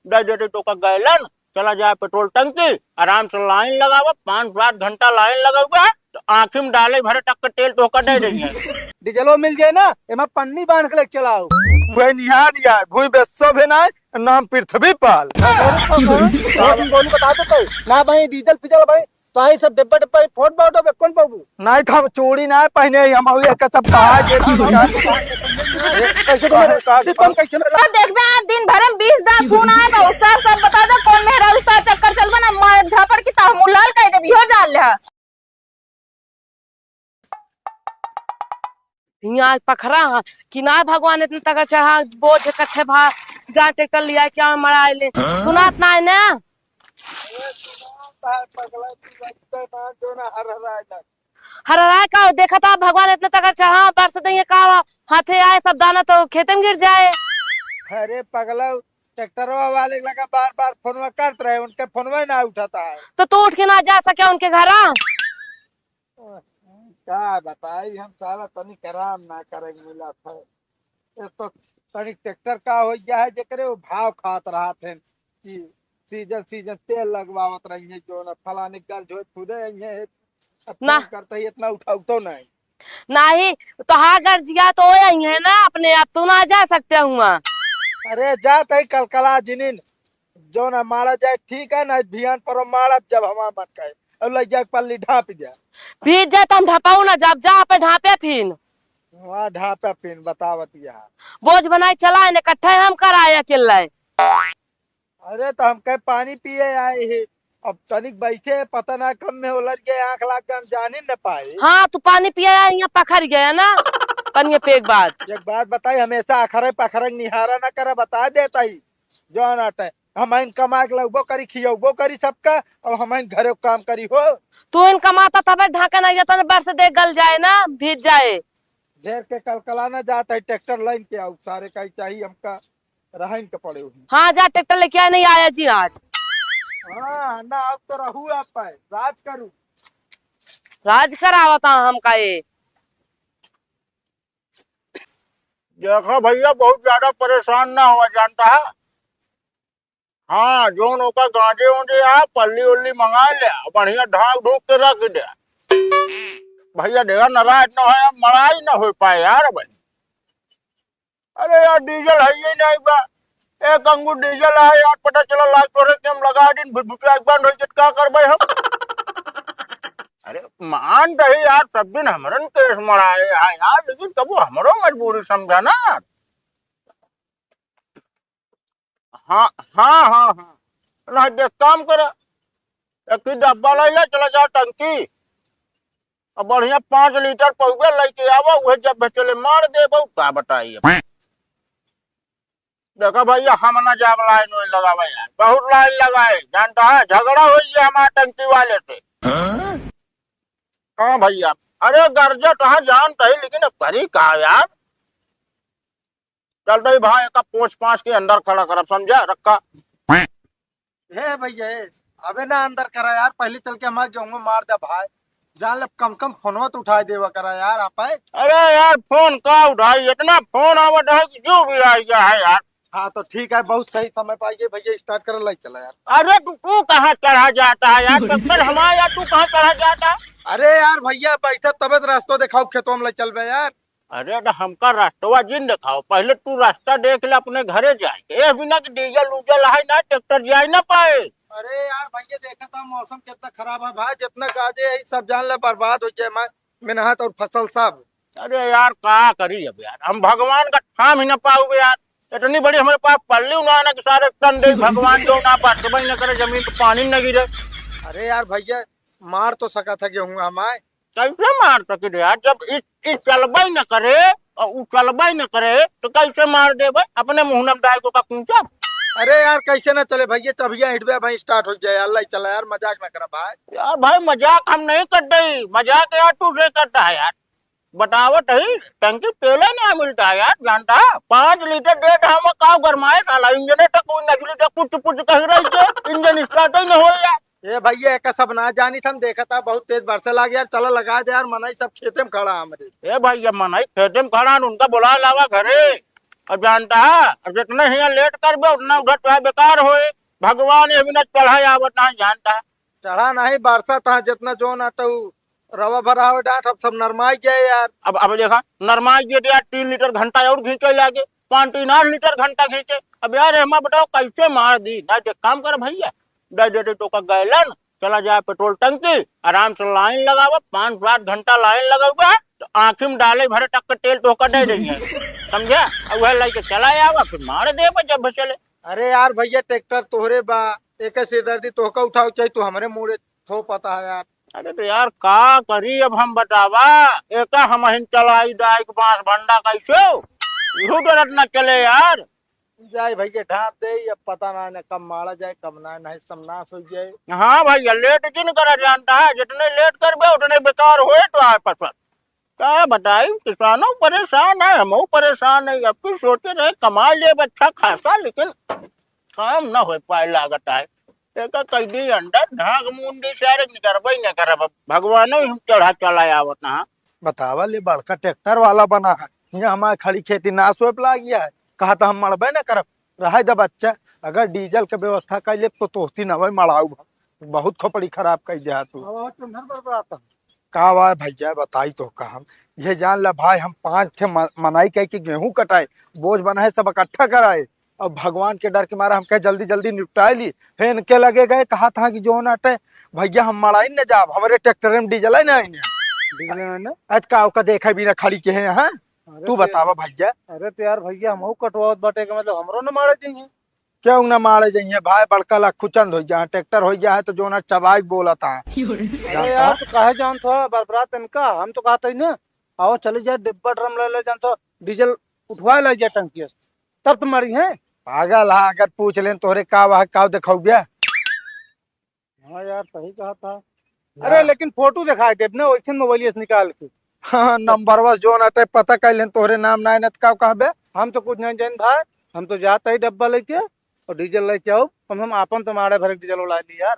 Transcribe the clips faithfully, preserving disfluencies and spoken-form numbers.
दे देते तोका गैलन, चला जाए पेट्रोल टंकी, आराम से लाइन लगावा, पाँच सात घंटा लाइन लगावा, तो आँखी में डाले भरे तक के तेल तोका दे देंगे। डीजलो मिल जाए ना, एमा पन्नी बांध के लेके चलाओ। कोई निहार या, भूमि बेस्सो भी ना, नाम पृथ्वी पाल। गोलू बता देते। ना भाई, डीजल फीजल भाई, तो आई सब डिब्बा डिब्बा ही फोड़ बाउट बे, कौन बाबू? नहीं, तो हम चूड़ी ना पहने, हम अभी एक सब बाहर के कैसे तो मेरे डिब्बा में कैसे मेरे तो देखबे, आज दिन भर में बीस दा फोन आए बा, सब, सब बता दे, कौन मेहरा उस्ताद चक्कर चलबा ना, मार झापड़ की ताहमुलाल कह देबी, हो जाल ले। हियाँ पखरा ह कि ना भगवान इतना तगड़ चढ़ा, बोझ इकट्ठे भा, जा ट्रैक्टर लिया क्या मराए ले। सुनात ना है ना? हर हराए का देखा था भगवान इतना तगड़ चढ़ा, बरस देंगे का हाथे आए, सब दाना तो खेते में गिर जाए। अरे पगला, ट्रैक्टरवा वाले लगा बार बार फोनवा करत रहे, उनके फोनवा ना उठाता है। तो तू उठ के ना जा सके उनके घरा? का बताई हम साला, तनिक आराम ना करे मिलत है। एक तो तनिक ट्रैक्टर का हो गया है, जेकरे वो भाव खात रहत हैं कि सीजन सीजन तेल लगवावत रही है, जो ना फलाने गर्ज होए खुदे आई है, अब ना। फोन करते ही इतना उठाऊ तो नहीं। नहीं, तो हाँ गर्जिया तो आई है ना अपने आप, तू ना जा सकते हुआ। अरे जा तई कलकला जिनिन, जो ना मारा जाए ठीक है ना, भियान पर मारब जब हमार मन कहे, और लग जाए पल्ली ढाप जा। भीज जाए तो हम ढपाऊ ना जाब, जा पे ढापे फिन। वहाँ ढापे फिन बतावत यहाँ। बोझ बनाए चला, इन्हें इकट्ठा हम कराए अकेला। अरे तो हम कहे पानी पिए आए ही, अब तनिक बैठे, पता ना कब में उलट गए, आँख लाग गए, हम जान ही न पाए। हाँ, तू पानी पिए आए, यहाँ पखर गया ना, पनिया पे एक बात। एक बात बताई, हमेशा अखरे पखरे निहारा ना करे, बता देता ही। जौन आटे, हमइन कमा के लउबो करी, खियउबो करी सबका, और हमइन घरे काम करी हो। तू इन कमाता तबे ढाके नहीं जाता ना, बरस दे गल जाए ना, भीज जाए। ढेर के कलकला ना जात है, ट्रैक्टर लाइन के आऊ, सारे का ही चाहिए हमका, रहन के पड़े हुई। हाँ, जा ट्रैक्टर लेके आए, नहीं आया जी आज। हाँ, ना अब तो रहू आप पाए, राज करू। राज करावता हमका ये। देखा भैया, बहुत ज्यादा परेशान ना हुआ, जानता है। हाँ, जोन ओका गांजे ओंजे आ, पल्ली उल्ली मंगा ले, बढ़िया ढाक ढूक के रख दे। भैया, देखा, नाराज न होए, मड़ाई न हो पाए यार भाई। अरे यार, डीजल है ही नहीं बा। एक अंगूर डीजल है यार, पता चला लाग तोरे के हम लगा दिन, भुटभुटिया बंद हो जात, का करबे हम? अरे मान रही यार, सब दिन हमरन केस मड़ाए है यार, लेकिन तबो हमरो मजबूरी समझा ना। हाँ, हाँ, हाँ, हाँ। ना देख काम कर, एक ही डब्बा ले ले, चला जा टंकी। अब बढ़िया पाँच लीटर पउवे लेके आवा, उहे जब चले मार देबो, का बताई अब। देखा भैया, हम ना जाब लाइन वाइन लगावे यार, बहुत लाइन लगाए, जानता है, झगड़ा हो गया हमारे टंकी वाले से। हाँ? हाँ भैया, अरे गरजत है, जानता है, लेकिन अब करी का यार। चल रही भाई, एका पोंछ पाँछ के अंदर खड़ा करब, समझा? रखा। हे भैया, ए, अबे ना अंदर करा यार, पहले चल के हमार गेहूं मार दे भाई। जान ले, कम कम फोनवा तो उठाए देवा करा यार, आप आए। अरे यार, फोन का उठाई, इतना फोन आवत है कि जो भी आ गया है यार। हाँ, तो ठीक है, बहुत सही समय पाई गए भैया, स्टार्ट कर लाई चला यार। अरे तू, तू कहाँ चढ़ा जाता है यार, ट्रैक्टर हमारा यार, तू कहाँ चढ़ा जाता है? अरे यार भैया, बैठा तबे तो रास्ता दिखाओ, खेतवा में ले चलबे यार। अरे, तो हमका रास्तवा जिन देखाओ, पहले तू रास्ता देख ले अपने घरे जाए के। ए बिना कि डीजल उजल है ना, ट्रैक्टर जाए ना पाए। अरे यार भैया, देखा था मौसम कितना खराब है भाई, जितना गाजे है सब जान ले बर्बाद हो जाए, मैं मेहनत और फसल सब। अरे यार, का करी अब यार, हम भगवान का थाम ही ना पाओगे यार। इतनी बड़ी हमारे पास पल्ली ना, ना कि सारे टन दे भगवान, जो ना बरसबे न करे, जमीन पे पानी न गिरे। अरे यार भैया, मार तो सका था गेहूं हमारे। कैसे मार सकी रे यार, जब ई, ई चलबे न करे और उ चलबे न करे तो कैसे मार देबे? अपने मुंह में डाल को का कूचा। अरे यार, कैसे ना चले भैया, चबिया हिटबे भाई, स्टार्ट हो जाए, अल्लाह ही चला यार, मजाक ना करा भाई। यार भाई, मजाक हम नहीं कर रही, मजाक यार तू से करता है यार। बतावत है, टंकी तेले ना मिलता है यार, जानता है? पाँच लीटर डेढ़ हम का गरमाए साला, इंजन तक कोई नजली तक कुछ कुछ कह रही है, इंजन स्टार्ट ही न हो यार। ए भैया, एका सब ना जानी था, हम देखा था बहुत तेज बरसे लाग यार, चला लगा दे यार, मनई सब खेते में खड़ा हमरे। ए भैया, मनई खेते में खड़ा, उनका बुला लावा घरे। अब जानता है, अब जितने हियाँ लेट करबे, उतना उधर तो है बेकार होए। भगवान ये बिना चढ़ा आवत ना जानता है। चढ़ा नहीं, बरसात है, जितना जोन अटऊ रवा भरा हो डांट, अब सब नरमाई गया यार। अब, अब देखा, नरमाई गया तो यार, तीन लीटर घंटा और खींचे लागे, पाँच तीन आठ लीटर घंटा खींचे। अब यार, हमें बताओ, कैसे मार दी? ना, एक काम कर भैया, दे दे दे तो का गैलन, चला जाए पेट्रोल टंकी, आराम से लाइन लगावा, पाँच सात घंटा लाइन लगावा, तो आँखी में डाले भरे तक के तेल तोहका दे देंगे, समझा? अब वह लेके चला आवा, फिर मार देबे जब चले। अरे यार भैया, ट्रैक्टर तोहरे बा, एक सिरदर्दी तोहका उठाओ चाहे तू हमरे मूड़े थो पता है यार। अरे तो यार, का करी अब हम बतावा, एका हम हिन चलाई डाइक बांस भंडा कैसे? इहू डरत न चले यार। जाए भैया ढाप दे, अब पता ना, ना कब मारा जाए, कब ना, नहीं सब नाश हो जाए। हाँ भैया, लेट जिन करा जानता है, जितने लेट करबे उतने बेकार होए तो आए पसंद। का बताई, किसानों परेशान है, हमहू परेशान है। अब भी सोचे रहे कमा लेब अच्छा खासा, लेकिन काम ना हो पाए लागत है। एका कैदी अंडर ढाक मुंडी सारे निकरबे न करब, अब भगवानो ही चढ़ा चला आवत ना। बतावा ले, बड़का ट्रैक्टर वाला बना है, यहाँ हमारे खड़ी खेती नाश होए लाग गया है, कहा तो हम मरबे न करब। रहे दे बच्चा, अगर डीजल के व्यवस्था कर ले तो तोहसी न भाई मड़ाऊ भा-, बहुत खोपड़ी खराब कर दिया तू। अब और तुम घर पर आता। का बा भैया, बताई तो का हम, ये जान ला भाई, हम पाँच ठे म-, मनई कह के गेहूं कटाए, बोझ बनाए, सब इकट्ठा कराए, अब भगवान के डर के मारे हम कहे जल्दी जल्दी निपटाए ली। हे इनके लगे गए, कहा था कि जोन अटे भैया, हम मड़ाई न जाब, हमरे ट्रैक्टर में डीजल है ना आइने। डीजल है ना? आज का ओका देखे बिना खड़ी के है यहाँ। अरे तू तो बतावा भैया। अरे तो यार भैया, हमहू कटवावत बाटे के मतलब हमरो न मारे जइहे। क्यों न मारे जइहे भाई, बड़का लखू चंद हो गया है, ट्रैक्टर हो गया है तो जोन चबाई बोला था। अरे जानता? यार, तो काहे जानत हो बरबरात इनका, हम तो कहते ही ना, आओ चले जाए डिब्बा ड्रम ले ले, जानत हो, डीजल उठवाए ले जाए टंकी से, तब तो मरी है। पागल है, अगर पूछ लें तोहरे का वह का दिखाऊ गया। हाँ यार, सही कहा था। हाँ। अरे लेकिन फोटो दिखाई देब ना, वैसे मोबाइल से निकाल के। हाँ, नंबर बस जोन अटे पता कर लें तोहरे नाम ना, ना तो का कहबे। हम तो कुछ नहीं जान भाई, हम तो जाते ही डब्बा लेके और डीजल लेके आओ, कम से कम आपन तो मारे भरे डीजल उड़ा ली यार।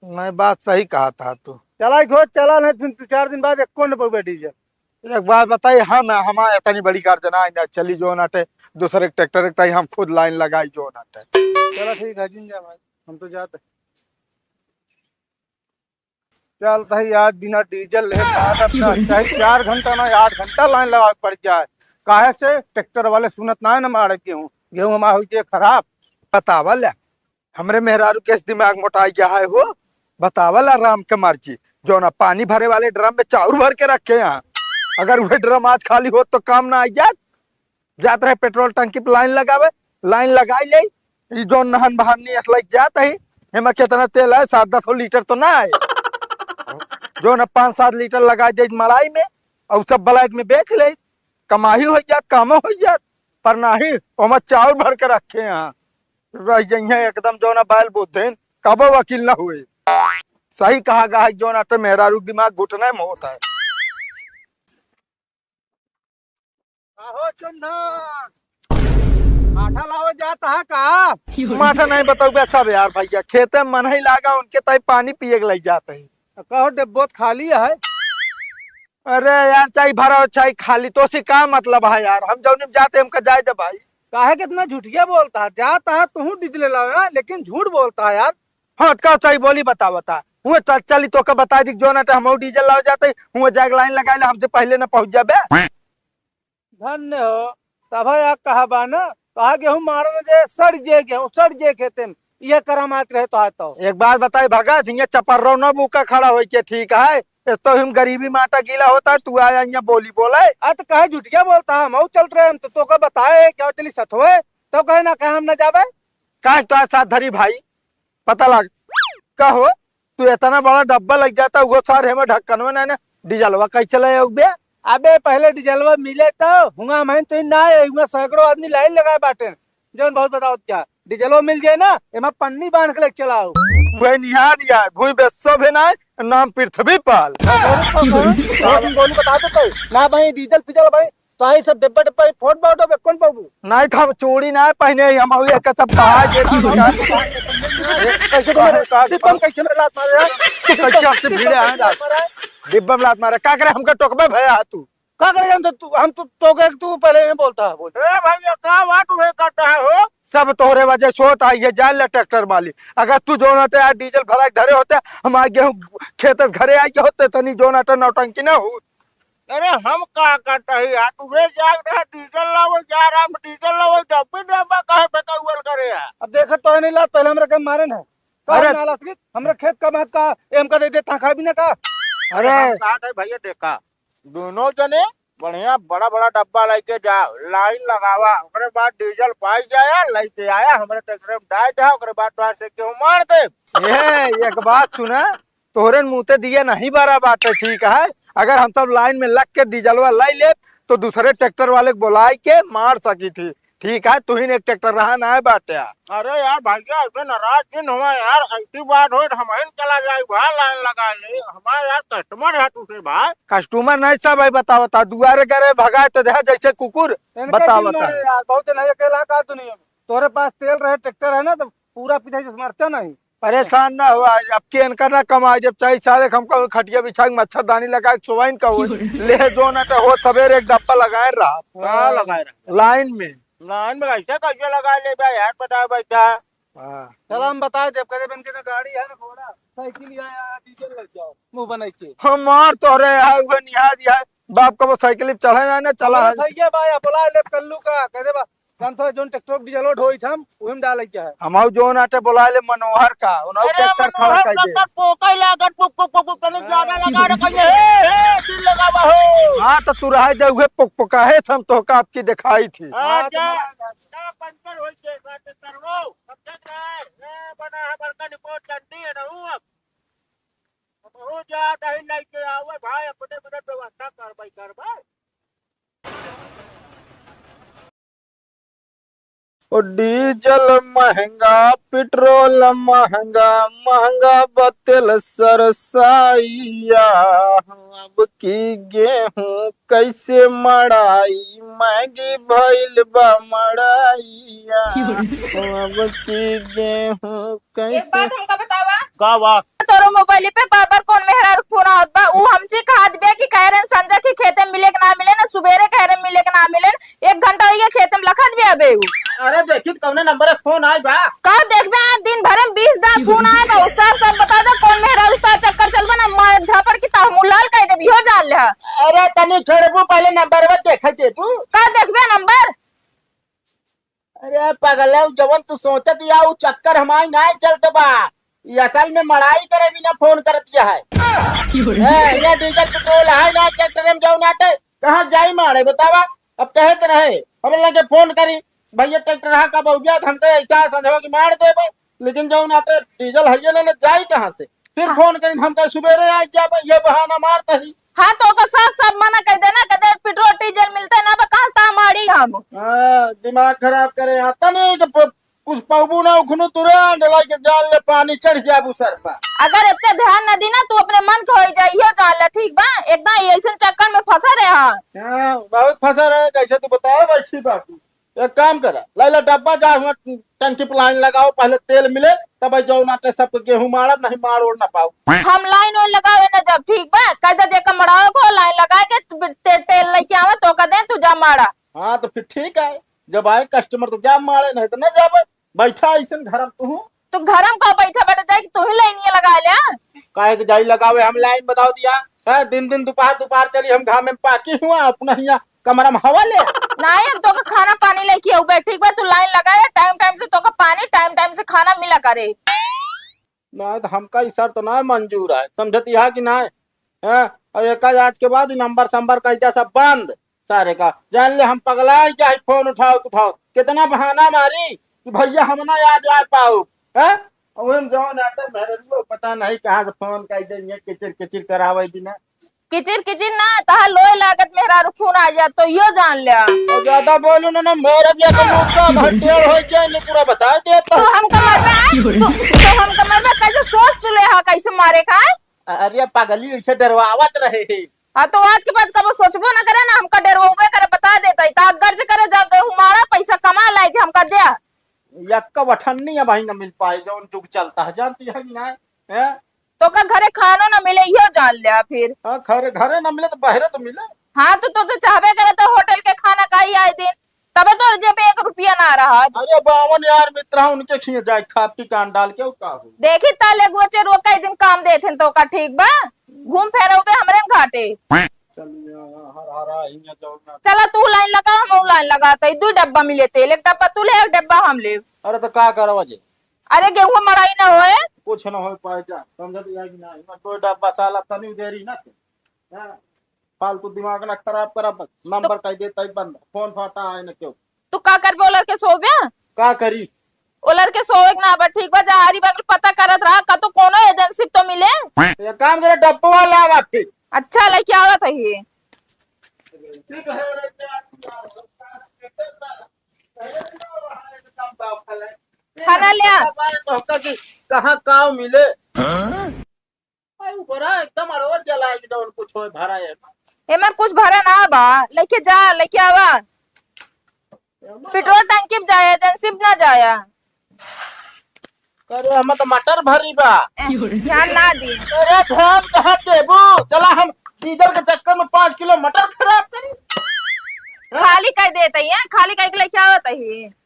नहीं, बात सही कहा था तू। चला घो, चला नहीं, तीन, दो चार दिन बाद एको न पउबे डीजल। एक बात बताई, हम, हमारे इतनी बड़ी गार्जना आइंदा चली जोन अटे दूसरे ट्रैक्टर के ताई हम खुद लाइन लगाई जोन अटे। चला ठीक है, जिन जा भाई, हम तो जाते। चल तही आज बिना डीजल ले मारत ना, चाहे चार घंटा ना, आठ घंटा लाइन लगावे पड़ जाए। काहे से ट्रैक्टर वाले सुनत ना है ना मारे गेहूं, गेहूं हमार हो जाए खराब। बतावा ले, हमरे मेहरारू के दिमाग मोटाई गया है हो। बतावा ले राम के मर्जी, जो ना पानी भरे वाले ड्रम में चाउर भर के रखे हैं, अगर वह ड्रम आज खाली होत तो काम ना आई जात। जात रहे पेट्रोल टंकी पे लाइन लगावे, लाइन लगाई ले, ई जौन नहन बहान नियस लग जात है, एमा केतना तेल है, सात दस लीटर तो ना है। जौन पाँच सात लीटर लगाई दे मलाई में, और सब ब्लैक में बेच ले, कमाई हो जात, कामो हो जात, पर नाही, ओमा चाउर भर के रखे हैं, रह जइहे एकदम जौन बैल बुद्धिन, कबो वकील ना हुए। सही कहा गा है, जौन अटे मेहरारू दिमाग घुटने में होता है। आहो चंदन, माठा लावे जात है का? माठा नहीं बताऊ बे सब यार भैया, खेते में मनई लागा, उनके ताई पानी पिए के लग जात है। कहो डेब्बोत खाली है। अरे यार, चाहे भरा हो चाहे खाली, तो से का मतलब है यार? हम जौनी में जाते हमका जाए दे भाई। काहे के इतना झूठिया बोलता है? जाता है तू डीजल लावे, लेकिन झूठ बोलता है यार। हाँ, का चाही बोली, बता, बता। हुए चल, चली तोका बताई दी, जौन अटे हमहू डीजल लावे जाते, हुए जाके लाइन लगाई ले, हमसे पहिले ना पहुँच जाबे। धन्य हो, तब यार कहा बा ना, कहा गेहूं मारो ना जे, सड़ जे गेहूं, सड़ जे खेते में, ये करामात रहे तो है तो। एक बात बताई भगत, हियाँ चपर्रो ना बुका खड़ा होई के ठीक है, इस तो हम गरीबी माटा गीला होता है, तू आया हियाँ बोली बोले। आ तो काहे झुटिया बोलता है, हमहू चलत रहे, हम तो तोका बताए, क्या चली सथवे, तो कहे ना कहे हम ना जाबे। काहे तो साथ धरी भाई, पता लग। का हो, तू इतना बड़ा डब्बा लग जाता, वो सारे हमें ढक्कनवा ना, ना, डीजलवा कैसे ले आऊ बे? अबे पहले डीजलवा मिले तो, हुआ मैं तो ना आए, हुआ सैकड़ों आदमी लाइन लगाए बाटे, जौन बहुत बताओ क्या, डीजलवा मिल जाए ना, एमा पन्नी बांध के लेके चलाओ। वह निहार या, भूमि बेस्सो भी ना, नाम पृथ्वी पाल। तुम बोली बता दो तो, ना भाई डीजल फीजल भाई, तो आई सब डिब्बा डिब्बा ही फोड़ पाओ तो कौन पाबू? नहीं था, हम चूड़ी ना पहने, हम अभी एक सब बाहर जे कैसे तुम्हें डिब्बा में कैसे में लात मारे यार? कैसे हमसे भिड़े हैं लात? डिब्बा में लात मारे, का करे हमका टोकबे भया है तू? अगर हम तो, तू, हम तो, तो के तू पहले में बोलता है, बोल। ए भैया, का बात हुए करता है हो? सब तोहरे वजह से होता है, ये जान ले ट्रैक्टर मालिक। अगर तू जौन होते यार डीजल भरा के धरे होते, हम आ गेहूँ खेत से घरे आ गए होते, तनी जौन होते नौटंकी ना हो। अरे हम का करता है यार, तुम्हें जाग रहा डीजल लावल जा रहा, हम डीजल लावल जब भी डब्बा काहे फेंकावल करे यार। अब देखत तो है नहीं लात, पहले हमरा के मारे ना। का अरे नाला से, हमरा खेत का बात का, एम का दे दे, तनखा भी ना का। अरे हम कहा था भैया, देखा, दोनों जने बढ़िया बड़ा बड़ा डब्बा लेके जा, लाइन लगावा, ओकरे बाद डीजल पाई जाया, लेके आया, हमरे ट्रैक्टर में डाल दे, ओकरे बाद तो ऐसे क्यों मार दे। ए, एक बात सुना, तोहरे मुँह ते दिया नहीं बरा बाटे, ठीक है? अगर हम सब लाइन में लग के डीजलवा लाई ले, तो दूसरे ट्रैक्टर वाले के बुलाई के मार सकी थी, ठीक है? तू ही ने एक ट्रैक्टर रहा ना है बाटे। अरे यार भैया, ऐसे नाराज जिन हुआ यार, ऐसी बात हो तो हम ही चला जाए, वहाँ लाइन लगा ले, हमारा यार कस्टमर है तुझसे भाई। कस्टमर नहीं सब है, बताओ, ता दुआरे करे भगाए तो देहा जैसे कुकुर, इनके बताओ, जिन बता। मारे यार, बहुत नहीं अकेला का दुनिया में। तोरे पास तेल रहे, ट्रैक्टर है ना, तो पूरा पिछाई से मरता नहीं। परेशान ना हुआ, अब के इनका ना कमाए, जब चाहे सारे हमका खटिया बिछा के मच्छरदानी लगा के सोवाइन का हो। ले जो ना तो हो सवेरे एक डब्बा लगाए रहा। हाँ, लगाए रहा। लाइन में। लाइन में कैसे कैसे लगा ले बे यार, बताओ बैठा। हाँ। चलो हम बताए देब, कहे बन के ना गाड़ी है ना घोड़ा, साइकिल या, या डीजल लग जाओ, मुंह बनाई के। हमार तोहरे है, उहे निहा दिया है। बाप कबो साइकिल पे चढ़े ना, ना चला है। भैया बा, या बोला ले कल्लू का, कहे बा, जानत हो, जोन ट्रैक्टर डीजलो ढोई हम, उही में डाले के है। हम आऊ जोन आटे बोलाए ले मनोहर का, उन्हें अरे ट्रैक्टर खड़ा मनोहर कर दे। ट्रैक्टर पोकाई लागत, पुक, पुक, पुक, पुक, तनी ज्यादा लगा रखा है। हे, हे, दिल लगावा हो। हाँ, तो तू रहे दे, उहे पुक, पुक, है, हम तो का आपकी दिखाई थी। हाँ, हाँ, तो जा, जा, पंचर होई के, बात करवो, अब चल रहा है। ए, बना है बड़का निपोर चंडी है ना, हूँ अब। अब हो जा, दही लेके आवे भाई, अपने मने व्यवस्था करवाई, करवाई। ओ डीजल महंगा, पेट्रोल महंगा, महंगा बा तेल सरसाइया। अब की गेहूं कैसे मड़ाई, महंगी भइल बा मड़ाइया। अब की गेहूं एक कैसे बात हमका बतावा। का बात? तोरो मोबाइल पे बार बार कौन मेहरारू फोन आवत बा? उ हमसे कहत बिया कि कह रहे संजय के खेते में मिले के ना मिले ना, सुबेरे कह रहे मिले के ना मिले, एक घंटा हो गया खेते में लखत बिया बे उ। अरे देखी त कौने नंबर से फोन आए बा? का देखबे, आज दिन भर में बीस दा फोन आए बा, उ सब सब बता दो कौन मेहरारू ता चक्कर चलबा ना, मार झापड़ की ता मुलाल कह देबी हो जान ले। अरे तनी छोड़बू, पहले नंबर देखे देबू। का देखबे नंबर? अरे पगला, जवन तू सोचत या उ चक्कर हमारी नाय चलत बा। ई असल में मड़ाई करे बिना फोन करत या है। ए, ये डीजल पेट्रोल है ना ट्रैक्टर में जाओ नाटे, कहाँ जाई मारे बतावा? अब कहत रहे, हम लगे फोन करी, भैया ट्रैक्टर हा कब हो गया, तो हमके ऐसा समझवा कि मार देबे, लेकिन जाओ नाटे डीजल है ना, ना जाई कहाँ से? फिर हाँ। फोन करी, हम कहे सुबेरे आ जाबे, ये बहाना मारत ही। हाँ, तो ओकर साफ साफ मना कर देना, कह दे पेट्रोल डीजल मिलते ना बा, कहाँ से मारी हम? हाँ, दिमाग खराब करे, हाँ, तनी के प-, कुछ पाबू ना, उखनू तुरंत लाई के जान ले, पानी चढ़ जाबू सर पर। अगर इतने ध्यान न दी ना, तू अपने मन के हो जाई, हो जान ले, ठीक बा? एकदम ऐसे चक्कर में फंसा रहे हाँ। हाँ, बहुत फंसा रहे, जैसे तू बताओ, वैसी बात। एक काम करा, लैला डब्बा जा, हुआ टंकी पर लाइन लगाओ, पहले तेल मिले, तब जाओ नाटे सबके गेहूं मारब, नहीं मार ओर ना पाओ। हम लाइन ओइन लगावे न जब, ठीक बा? कह दे जेकर मड़ावे को लाइन लगा के ते-, ते-, तेल लेके आवे, तो कह दे तू जा मारा। हाँ, तो फिर ठीक है, जब आए कस्टमर तो जा मारे, नहीं तो ना जाबे। बैठा ऐसन घर में तू। तू घर में का बैठा बैठा जाए कि तू ही लाइन ये लगा ले। काहे के जाई लगावे, हम लाइन बताओ दिया। है, दिन दिन दोपहर दोपहर चली, हम घाम में पाकी हुआ, अपना हिया कमरा में हवा ले। नाहीं, हम तोका खाना पानी लेके आउबे, ठीक बा? तू लाइन लगा ले, टाइम टाइम से तोका पानी, टाइम टाइम से खाना मिला करे। नाहीं, तो हमका ई शर्त ना मंजूर है, समझत या कि नाहीं? हैं? और एक आज के बाद ई नंबर संबर कैदा सब बंद, सारे का। जान ले, हम पगला ही जाई, फोन उठाओ तो उठाओ, कितना बहाना मारी कि भैया हम ना आ जा पाओ, हैं? और हम जौन आते मेहररुआ पता नहीं कहाँ से फोन कर देंगे, किचिर किचिर करावे बिना। किचिर किचिर ना, तहा लोए लागत मेहरारू फोन आ जात, तो यो जान ले। और ज्यादा बोलू ना, ना मेरा भी अगर मुक्का भंटेड़ हो जाए, ने पूरा बता देता। तो हमका मारबे, तू, तो हमका मारबे, कैसे सोच तू ले हा, कैसे मारे का? अरे पगली, ऐसे डरवावत रहे। हाँ, तो आज के बाद कबो सोचबो ना करे ना, हमका डरवावे करे, बता देता, इता गर्ज करे, जा गेहूं मारा, पैसा कमा लाई के हमका दे। यक्का वठन्नी है भाई, ना मिल पाए, जौन जुग चलता है, जानती है कि ना? हैं? तोका घरे खानो ना मिले, इहो जान ले फिर। हाँ, घरे, घरे ना मिले तो बहरे तो मिले। हाँ, तो, तो, तो चाहबे करत है होटल के खाना खाई आए दिन, तबे तोर जेब एक रुपया ना रहत। अरे बावन यार मित्र, उनके खिए जाए खाटी कान डाल के, का हो? देखी ताले गोचे रोका दिन काम देत हैं तो का ठीक बा? घूम फेर उबे हमरे में घाटे। चल यार, हर हरा ही में जाओ ना। चला तू लाइन लगा, हम लाइन लगाते, दू डब्बा मिले तेल, एक डब्बा तू ले, एक डब्बा हम ले। अरे तो का करवा जे? अरे गेहूं मड़ाई ना होए। कुछ ना हो पाए जा, समझत या कि ना, इमा दो डब्बा साला तनी देरी ना के। हाँ, फालतू दिमाग ना खराब करा, बस नंबर कह देता ही बंद, फोन फाटा आए ना क्यों। तू का करबे ओलर के सोबे? का करी? ओलर के सोवे के ना बा, ठीक बा, जा आरी बगल पता करत रहा, का तो कोनो एजेंसी तो मिले। ये काम करे, डब्बा वाला आवा फिर। अच्छा, लेके आवत है ये। ठीक है, अरे क्या, खाना ले आ। तो का की, कहाँ काव मिले? हाँ? भाई, ऊ बड़ा एकदम अड़वर जला है, जौन कुछ होए भरा है। एमन कुछ भरा ना बा, लेके जा, लेके आवा। एमन पेट्रोल टंकी पे जाया, एजेंसी पे ना जाया। अरे, हम तो मटर भरी बा। ए, ध्यान ना दी। अरे, ध्यान कहाँ देबू? चला हम डीजल के चक्कर में पाँच किलो मटर खराब करी। खाली कह देते हैं, खाली कह के लेके आवत है।